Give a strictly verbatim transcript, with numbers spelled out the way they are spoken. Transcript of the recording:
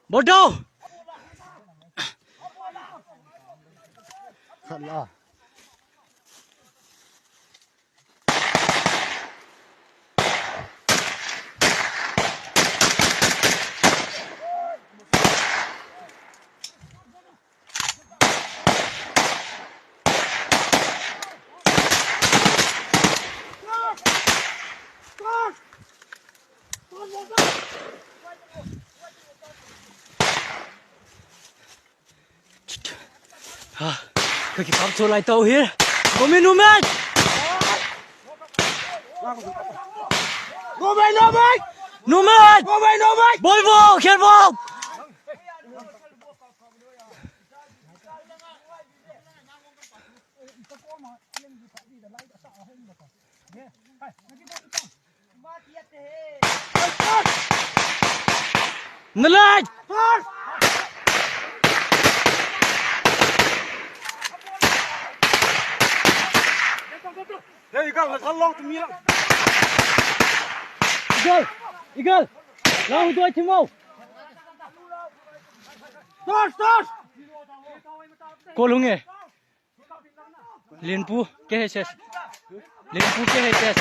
Bordo! Ha, kaki pam so lai tau here. Go me, Numan! Go me, Numan! Numan! Go me, Numan! Ball walk, head walk! Nalai! Igal! Igal! Lang ito ay timaw! Stars! Stars! Kolong eh. Linpu, K H S. Linpu, K H S.